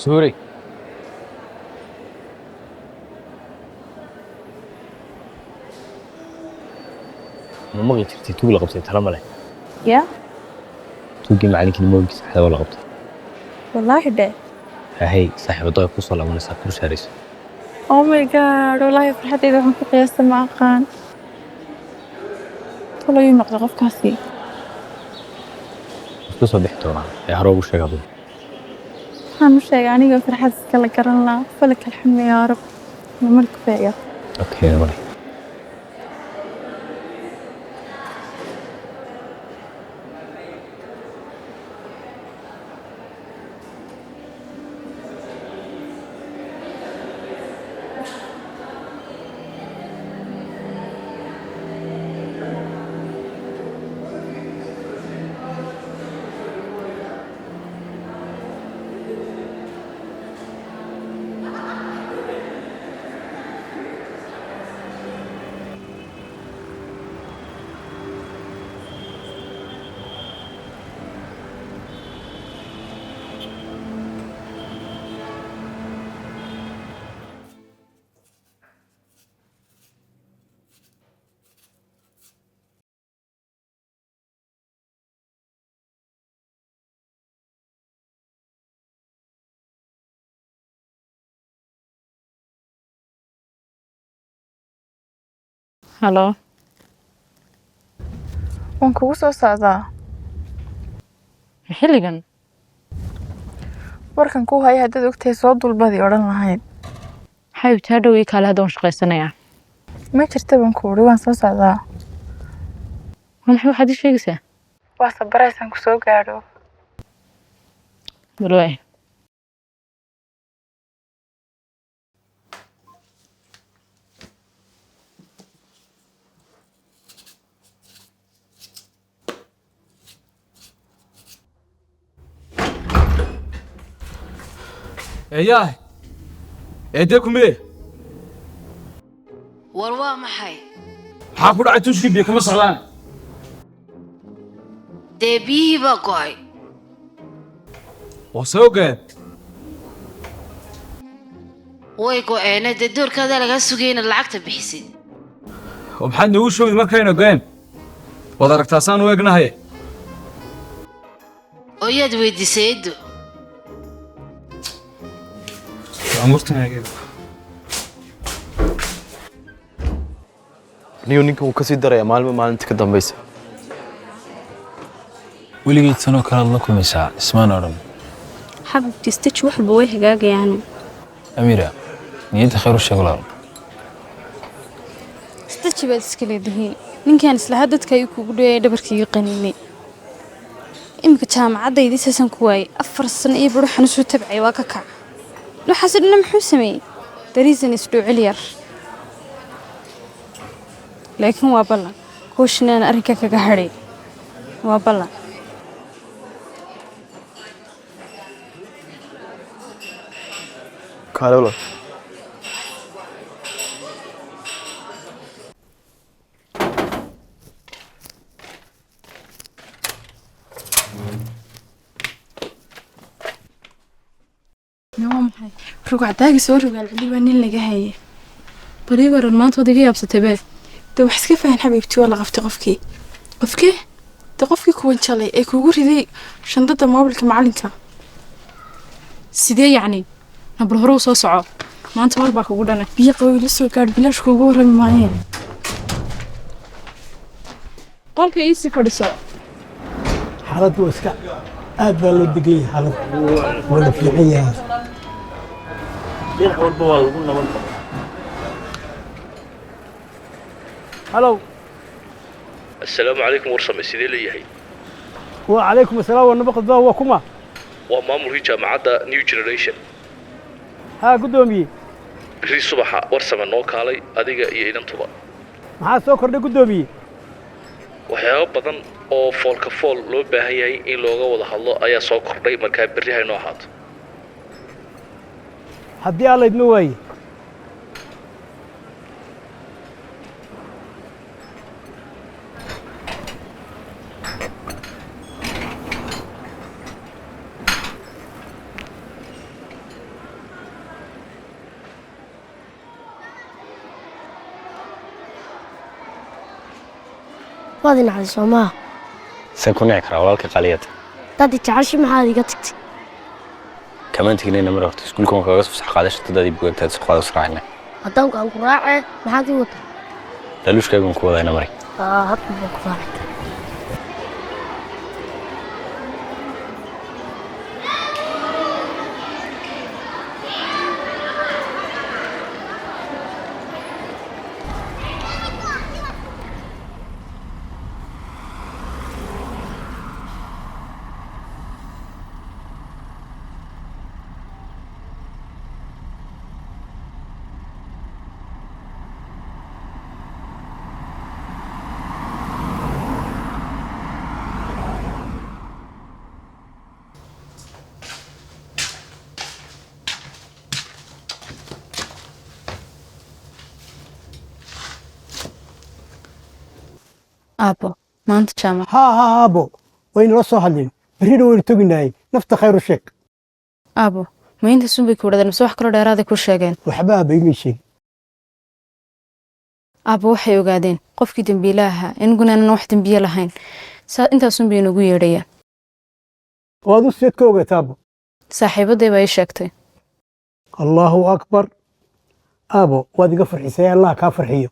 Suurey, ma maqli jirtay tuug la qabtay tala ma leh? Ya. Tuuggii macallinkii moobilkiisa xaday waa la qabtay. Wallaahi dhe. Hahey, saaxiibadooda ku soo laabanaysaa, ku saarayso. Oh my God, wallaahi farxadeyda waxaan ku qiyaasta ma aqaan. Tolo yuu noqday qofkaasi? Isku soo bixi doonaa ee hore ugu sheeg adigu. Waxaan u sheegay aniga farxad iskala garan lahaa. Falak alxamdu yaa rab, mar kufeeya. Okay, male. Halo. Waan kugu soo socdaa. Xilligan? Warkan kuu haya haddaad ogtahay soo dulbadii odhan lahayd. Xabibti, hadhow ii kaale, hadda waan shaqaysanayaa. Ma jirta baan ku uri, waan soo socdaa. Waa maxay waxaad ii sheegaysaa? Waa sabaraysaan ku soo gaadho. Balwaay. Eeyaah, eedee kumee? War waa maxay? Maxaa ku dhacay tuushkii? Biyo kama socdaan. Dee biyihii baa go'ay. Waa soo ogeen. Way go'eene, dee doorkaadaa lagaa sugaya inaad lacagta bixisid. Oo maxaad noogu sheegid markayna go'een? Waad aragtaa saan u egnahay. Oo yaad weydiisay, eedo? Niyo, ninkan wuu kasii daraya maalmo maalinta ka dambaysa. Weligeed sanoo kale aad la kulmaysaa ismaan oo dhan. Xabibti, istaji, wax walba way hagaagayaan. Amiira, niyadda khayr u sheeg, walaal. Istaji baad iska leedihiin. Ninkan islahaa dadka ayuu kugu dhoweeyay, dhabarkiiga qaniinay. Iminka jaamacaddaydii saasaan ku waayay, 4 sano iyo bar waxaan usoo tabcay waa ka kac. Waxaase dhanna muxuu sameeyey? Dariisan isdhoocil yar. Laakiin waa ballan kooshinaan arrinka kaga hadhay, waa ballan. Kaale, walaal. Waa maxay rugcadaagi soo rogaal celi? Waa nin laga hayay. Barii waran, maanta waad iga yaabsatay be. Dee wax iska fahan, xabiibti, waa la qabtay qofkii. Qofkee? Dee qofkii kuwan jalay ee kugu riday shandada moobilka macalinka. Sidee yacni? Nabal hore u soo soco, maanta war baa kugu dhanay. Biyo qabow la soo gaadh, bilaash kuugu warrami maayeen. Qolka iisii fadhiso. Xaaladdu waa iska aad baa loo degan yahay, xaaladdu waa la fiican yahay. Dhinac walba waa lagu naban qabaa. Halow. Assalaamu calaykum, warsame, sidee leeyahay? Wacalaykum asalaam, waa nabaqad baa, waa kuma? Waa maamulkii jaamacadda New Generation. Haa, guddoomiye. Berri subaxa, warsame, noo kaalay adiga iyo inantuba. Maxaa soo kordhay, guddoomiye? Waxyaabo badan oo foolka fool loo baahan yahay in looga wada hadlo ayaa soo kordhay, markaa berri haynoo ahaato. Haddii Alla idma waaye. Waad inacday soo maaha? Saan ku nici karaa walaalka qaaliyada? Dad jeceshi, maxaad iga tagtay? Kamaan tegnayna mar horta iskuulka waan kaga soo fasax qaaday, shantadaadii bugaagtaad isku qaado israacina. Haddaanku aan ku raacee, maxaad ii wataa? Laaluushkaagaan ku wadayna maray. Aa, hadda baan ku raacay. Aabbo, maanta jaamac. Haa haa, aabbo, waynala soo hadleen, berrina waynu teginayay. Nafta khayr u sheeg. Aabbo, ma intaasun bay ku idhahdeen mise wax kaloo dheeraaday ku sheegeen? Waxba aabba imay sheegin. Aabbo, waxay ogaadeen qofkii dembiilaha ahaa, inaguna aanan wax dembiye lahayn. Saa intaasun bay inagu yeedhayaan. Waad u seed ka ogaata, aabbo? Saaxiibaday baa ii sheegtay. Allaahu akbar! Aabo, waad iga farxisay, Allah kaa farxiyo.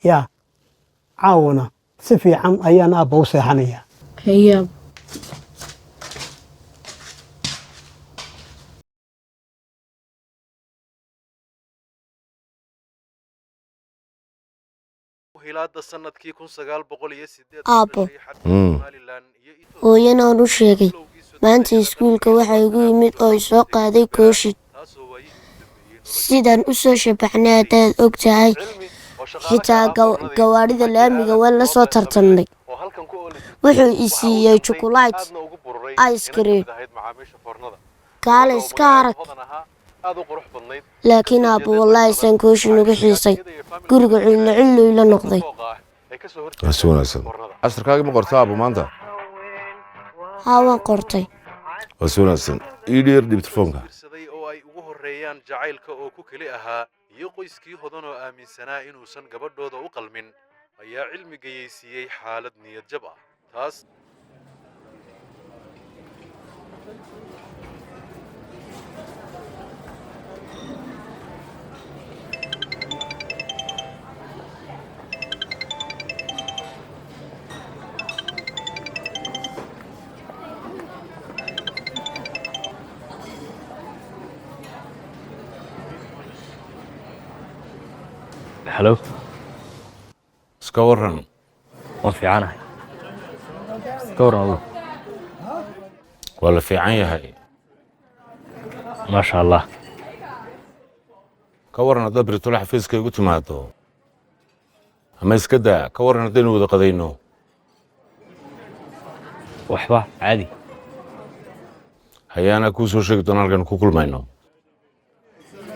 Yaa caawana si fiican ayaan aabba u seexanayaa. Haye, aabbo. Aabbo, hooyana aan u sheegay maanta iskuulka waxaa igu yimid oo i soo qaaday Kooshid. Sidaan u soo shabaxnay haddaad og tahay, xitaa gawaadhida laamiga waan la soo tartannay. Wuxuu i siiyey jukuleyt, ice cream, kaale iska arag. Laakiin aabbo, wallaahi saan Kooshin ugu xiisay, guriga cillo cillo ila noqday. Waa si wanaagsan. Casharkaagi ma qorta, aabo, maanta? Haa, waan qortay. Waa si wanaagsan. Ii dheer dhib telefoonka. Oo ay ugu horreeyaan jacaylka oo ku keli ahaa iyo qoyskii Hodan oo aaminsanaa inuusan gabadhooda u qalmin ayaa Cilmi geyeysiiyey xaalad niyad jab ah taas. Halo. Iska waran? Waan fiicanahay, ka waran adigu? Waa la fiican yahay. Maasha Allah. Ka waran haddaad britole xafiiska igu timaado, ama iska daa, ka waran haddaynu wada qadayno? Waxba caadi. Hayaanaa kuu soo sheegi doona halkan ku kulmayno.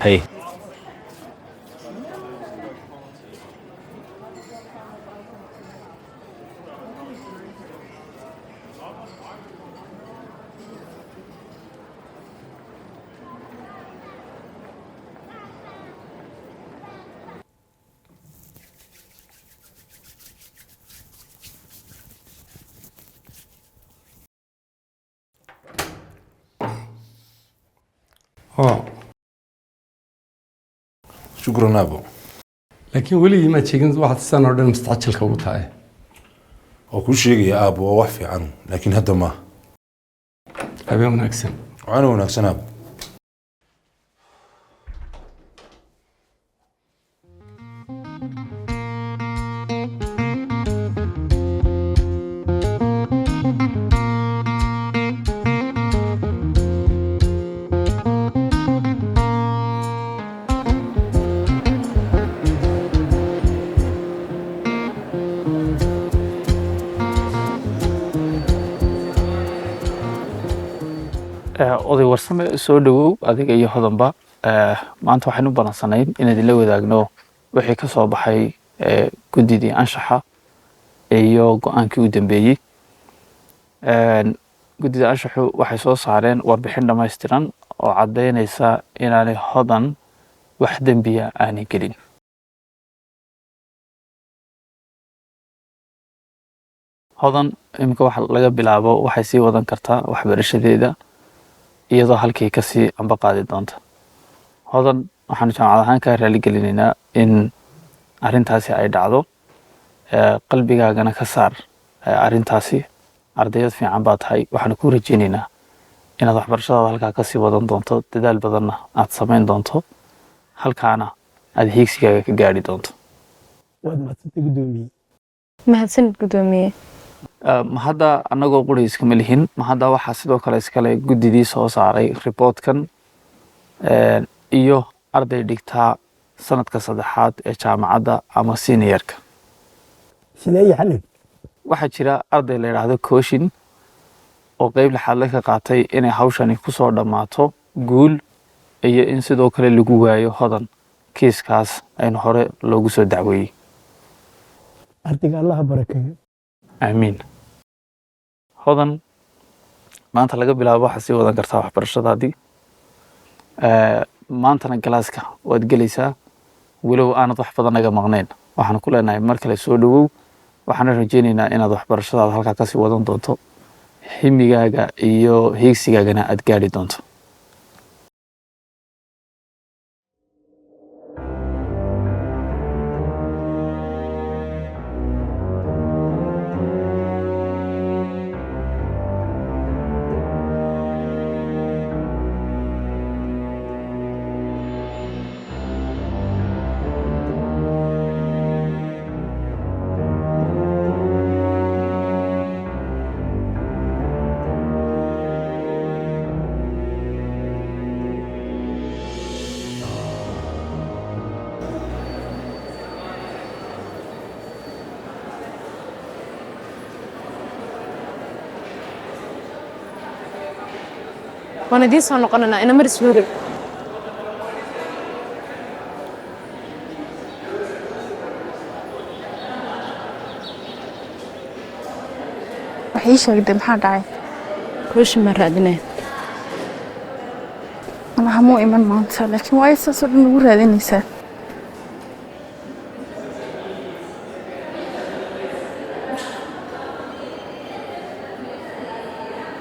Haye. Shukran, aabo. Laakiin weligii maad sheegin waxaad sidan oo dhan mustacjilka ugu tahay. Waa kuu sheegaya, aabo, waa wax fiican, laakiin hadda ma. Habeen wanaagsan. Waxaana wanaagsan, aabo. Oday Warsame, soo dhawow adiga iyo Hodanba. Maanta waxaynu u ballansanayn in idinla wadaagno wixii ka soo baxay guddidii anshaxa iyo go-aankii u dambeeyey. Guddida anshaxu waxay soo saareen warbixin dhammaystiran oo caddaynaysa inaanay Hodan wax dembiya aanay gelin. Hodan iminka waxa laga bilaabo waxay sii wadan kartaa waxbarashadeeda, iyadoo halkii kasii amba qaadi doonta. Hodan, waxaanu jaamacad ahaan kaa raaligelinaynaa in arrintaasi ay dhacdo. Qalbigaagana ka saar arrintaasi. Ardayad fiican baa tahay. Waxaanu kuu rajeynaynaa inaad waxbarashadaada halkaa kasii wadan doonto, dadaal badanna aad samayn doonto, halkaana aad hiigsigaaga ka gaadhi doonto. Waad mahadsantay, guddoomiye. Mahadsanid, guddoomiye. Mahadda annagoo quri iskama lihin. Mahadda waxaa sidoo kale iskale guddidii soo saaray riboodkan iyo arday dhigtaa sanadka saddexaad ee jaamacadda ama seniorka. Sidee yaxalin? Waxaa jira arday la yidhaahdo Kooshin oo qeyb lixaadle ka qaatay inay hawshani kusoo dhammaato guul iyo in sidoo kale lagu waayo Hodan kiiskaas aynu hore loogu soo dacweeyey. Ardayga Allaha barakeeyo. Aamiin. Hodan, maanta laga bilaabo waxaad sii wadan kartaa waxbarashadaadii. Maantana galaaska waad gelaysaa, walow aanad wax badan naga maqnayn. Waxaan ku leenahay mar kale soo dhowow. Waxaana rajeynaynaa inaad waxbarashadaada halkaa kasii wadan doonto, himigaaga iyo hiigsigaagana aad gaadhi doonto. Waan idiin soo noqonaynaa, ina maris hore. Wax ii sheegday, maxaa dhacay? Kooshin baan raadinaya. Malaha muu iman maanta, laakiin waayo saasoo dhan ugu raadinaysaa?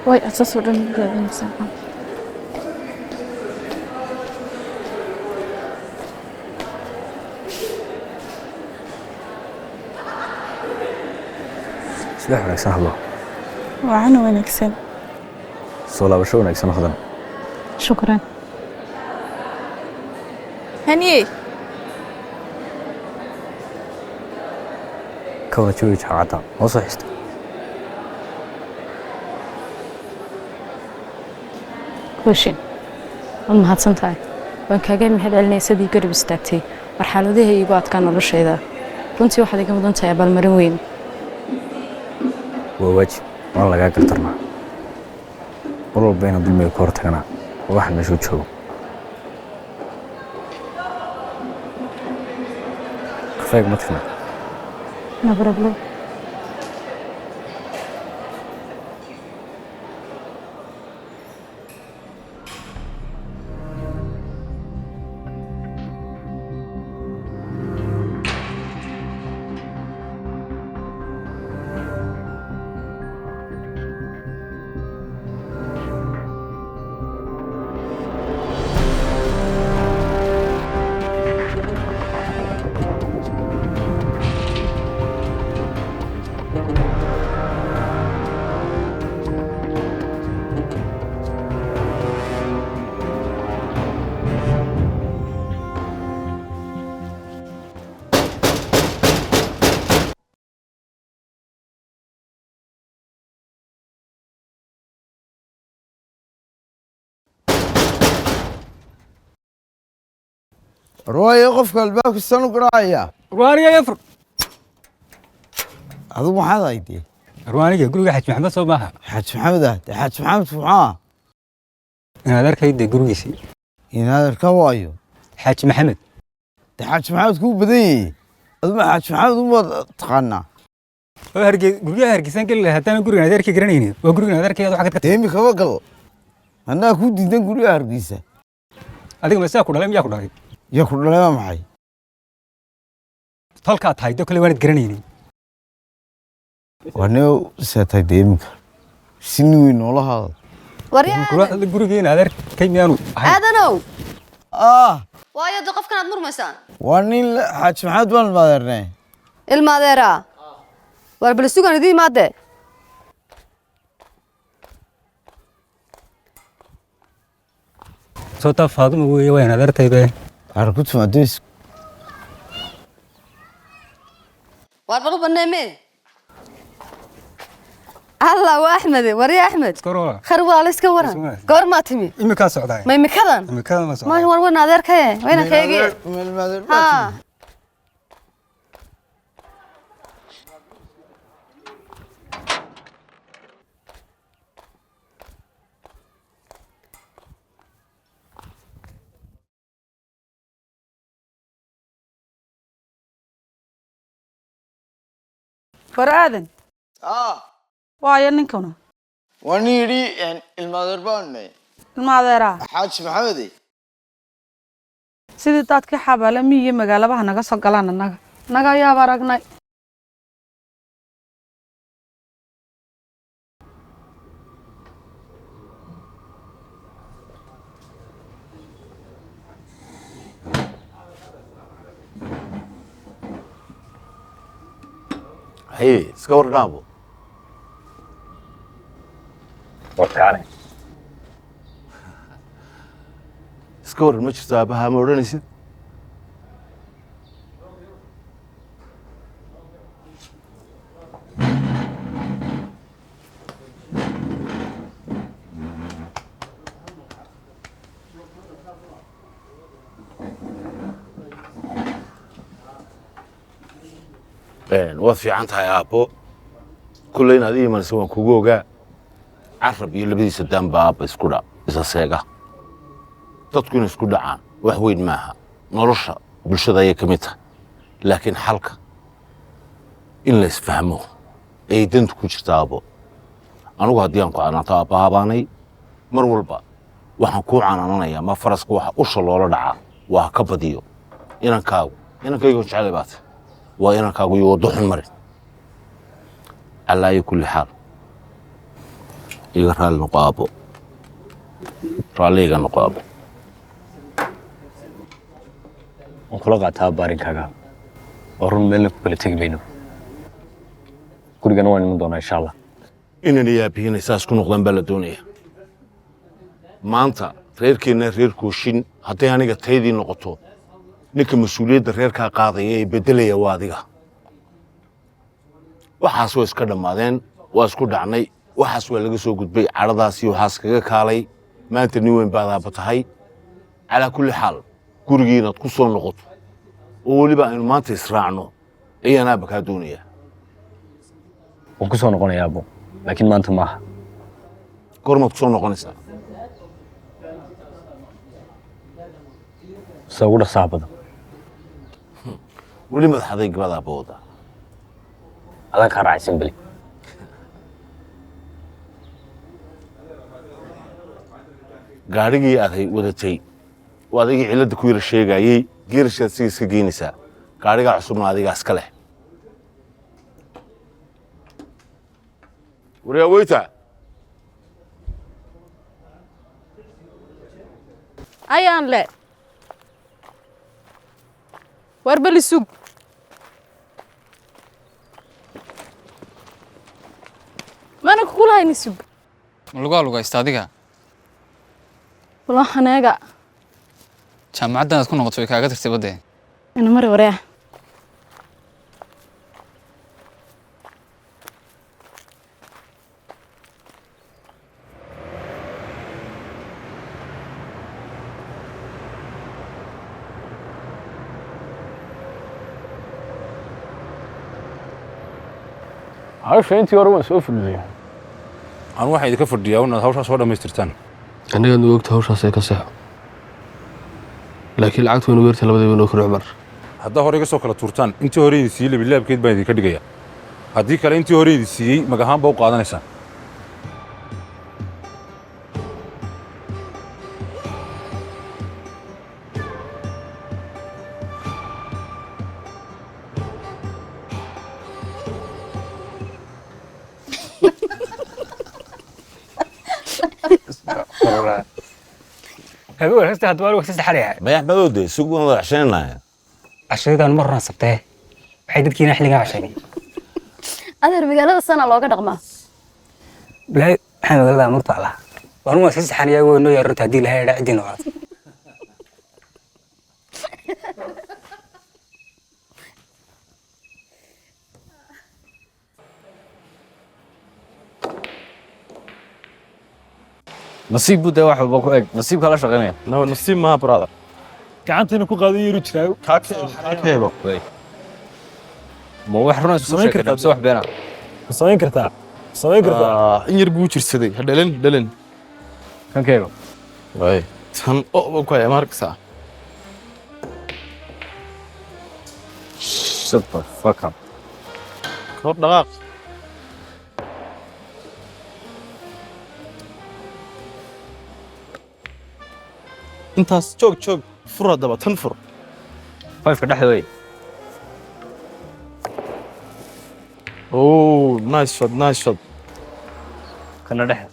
Way aad saasoo dhan ugu raadinaysaa? Subax wanaagsan, hadlo. Waa cana wanaagsan. Soo laabasho wanaagsan, Hodan. Shukran. Haniyey. Ka wada joogi jaamacadda noo soo xista. Kooshin, waad mahadsan tahay. Waan kaaga mahad celinaya sidii garab istaagtay marxaladaha iigu adkaa noloshayda. Runtii waxaad iga mudan tahay abaalmarin weyn. Waa waajib, waan lagaa gartarnaa. Mar walba inaan dulmiga ka hor tagnaa waa waxa meeshuu joogo. Kafeega ma tagnaa? No problem. Arwaayo, qofka albaabka san u garaacaya. Arwaaniga afur. Adigu maxaad ahayd? Arwaaniga guriga Xaj Maxamed soo maaha? Xaj Maxamed ah dee, Xaj Maxamed muxuu? Inaad arkayde gurigiisii. Inaad arka waayo? Xaaji Maxamed. Dee Xaj Maxamed kuu badan yahay, adigu ma Xaj Maxamed umaad taqaanaa? Oo harge guryaha Hargeysan geli lahaa haddana gurigan adeerkay garanaynin. Waa gurigan adeerkay aad waxaad ka Dee imika gal anaa kuu diidan guryaha Hargeysa. Adiga ma saa ku dhalay, miyaa ku dhalay? Yaa ku dhalay? Waa maxay? Tolkaa tahay do kale waanad garanaynin. Waa nin seetay dee iminka si nin weyn noola hadal. Waryaa. Gurigeena adeerkay miyaanu Aadanow. Ah. Waayo de qofkan aad murmaysaan. Waa nin Xaaji Maxamed baan ilmaadeernay. Ilma adeeraa. Waar bal sugan idiin imaadee. Soo taa Faaduma weeye, waa in adeertaybe. Waxaan ku timaadays. Waar bal u bannee mee. Allah waa Axmede, waryaa Axmed. Khar waa la iska waran. Goormaa timi? Imikaa socdaa. Ma imikadan? Imikadan ma socdaa. Ma war wan adeerkaye, wayna kaegi. Ha. War Aadan. Waayo ninkuna. Waa nin yidhi ilmaadeer baan nay. Ilma adeeraa. Xaaji Maxamede. Sidii daadkii xabaale miyiga magaalabaha naga soo galaan annaga. Naga ayaaba aragnay. Haye, iska warran aabo. Warkaane. Iska warran ma jirto aabaha ma odhanaysid? Waad fiican tahay aabbo. Kulley inaad ii imanaysa waan kugu ogaa. Carab iyo labadiisa daanba aabba isku dha isa seega. Dadku inay isku dhacaan wax weyn maaha, nolosha bulshada ayay ka mid tahay, laakiin xalka in la isfahmo ayay dantu ku jirta aabbo. Anigu haddii aan ku canaanto aabba habaanay mar walba waxaan kuu canaananayaa ma faraska waxa usha loola dhacaa waa ka badiyo. Inankaagu inankaygu jeclay baate waa inankaagu iyo waddo xun marin. Calaa ayi kulli xaal iga raalli noqo aabbo, raalli iga noqo aabbo. Waan kula qaataa aabba arrinkaaga. Waa run, meelna ku kala tegi mayno. Gurigana waan iman doonaa insha Allah. Inaan iyaabihiinay saas ku noqdaan baa la doonaya. Maanta reerkeenna reer Kooshin hadday aniga taydii noqoto, ninka mas-uuliyadda reerkaa qaadaya ee beddelaya waa adiga. Waxaas way iska dhammaadeen, waa isku dhacnay, waxaas waa laga soo gudbay, cadhadaas iyo waxaas kaga kaalay. Maanta nin weyn baad aabba tahay. Calaa kulli xaal gurigii inaad ku soo noqoto oo weliba aynu maanta israacno ayaan aabba kaa doonayaa. Waan ku soo noqonayaa aabbo, laakiin maanta maaha. Goormaad ku soo noqonaysaa? Sida ugu dhaqsaha badan. Weli madax adayg baad aabba wadaa. Adaan kaa raacaysan beli. Gaadhigii aad wadatay waa adigii cilladda ku yara sheegayey, geerashaad siga iska geynaysaa. Gaadhigaa cusubna adigaa iska leh. Waryaa weyta. Ayaan le. Waar bal isug. Mana kugula hayni sug. Ma lagu alugaysta adiga? Bal waxaan eega. Jaamacaddan aad ku noqoto way kaaga tagtay baddee. Ina mari waryaa. Hawsha intii hore waan soo fuliyey. Anu waxaan idinka fadhiyaa inaad hawshaa soo dhammaystirtaan. Annaga nu ogta hawshaas ay ka seexo, laakiin lacagtu waynu weerta labadaba noo kala cumar. Haddaa hore iga soo kala tuurtaan, intii hore idin siiyey labilaabkeed baan idinka dhigaya. Haddii kale intii hore idin siiyey mag ahaan baa u qaadanaysaan. Walaa. Habeen wanaagsan hadda waa lagu saxaraya. Maya Axmedow, dee isugu waan wada cashaynaya. Cashadan mar horaan sabtee. Waxay dadkiina xilligan cashaynay. Adeer, magaalada sana looga dhaqmaa. Bilaa maxay magaalada murta Allah. Waan waa sii saxanaya way noo yar runta haddii lahaa idhaa cidina waa. Nasiib buu dee wax walba ku eg, nasiibka la shaqaynaya. No, nasiib maaha, brother. Gacantayna ku qaadan yaru jiraa. Kaakeebo. Ma wax run isku Samayn sheegay kartaa. Mise wax beena? Ma samayn kartaa, ma samayn kartaa. In yar buu jirsaday. Ha dhalin, dhalin. Kan keego. Way tan oo baan ku hayaa, ma arkaysaa? Shut the fuck up. Kor dhaqaaq. Intaas joog, joog, fur haddaba, tan fur. Fiveka dhexda wey. Oh, nice shot, nice shot. Kana dhexe.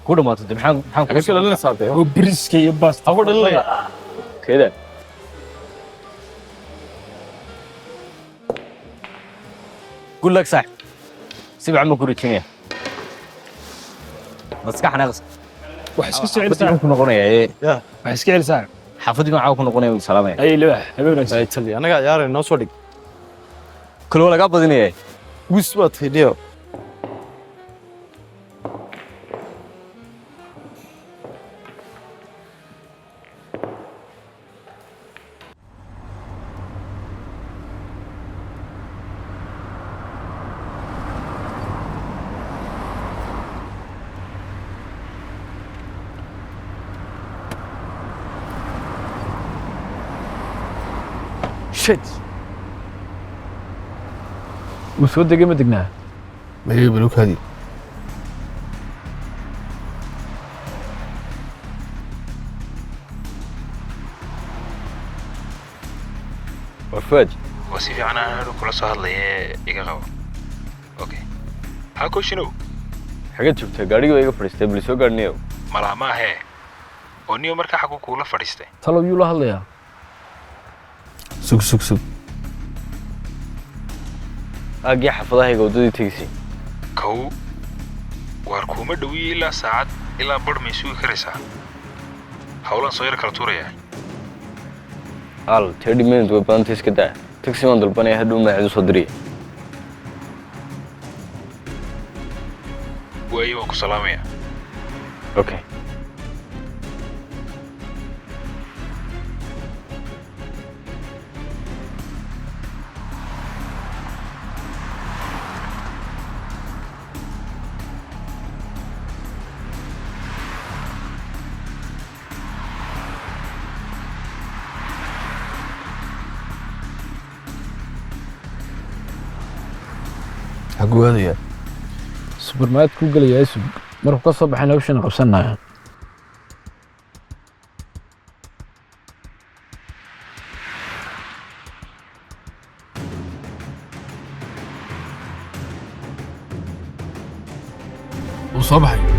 Ku dhamaato de, maxaan Xagee ka dhalinaysaa dee? Oo biriska iyo baasta. Ha ku dhalinaya. Keeda. Good luck, saaxib. Si fiican baan ku rajinaya. Maskax naqs. Wax isku soo celisaa. Ku noqonaya ee. Ya. Wax iska celisaa. Xaafadii baan caawa ku noqonaya, waan salaamaya. Ay libax, habeen wanaagsan. Ay tali, anaga ciyaarayna, noo soo dhig. Kale waa lagaa badinaya. Gus baad tahay dhiyo. Shit. Wuu soo degay, ma degnaa? Maye, balukaadi. War Fuad. Waa si fiican, aan hadhow kula soo hadlaye, iga qabo. Okay, ha koshinow. Xageed joogtaa? Gaadhigii baa iga fadhiistay, bal soo gaadhniyow. Malaa ma ahee oo niyo markaa xaguu kuula fadhiistay? Talow yuu la hadlayaa? Sug, sug, sug. Aaggii xaafadahayga waddadii tegisay. Kow waar kuuma dhowiye, ilaa saacad ilaa barh may sugi karaysaa? Howlaan soo yar kala tuurayaa. Al 30 minutes way badantay, iska daa. Taxi baan dalbanaya, hadhow magaceed u soo diraya. Waaye, waan ku salaamayaa. Okay. Xaguu aadayaa? Supermarket ku gelayaa, isug. Markuu ka soo baxayna hawshana qabsanaya. Wuu soo baxay.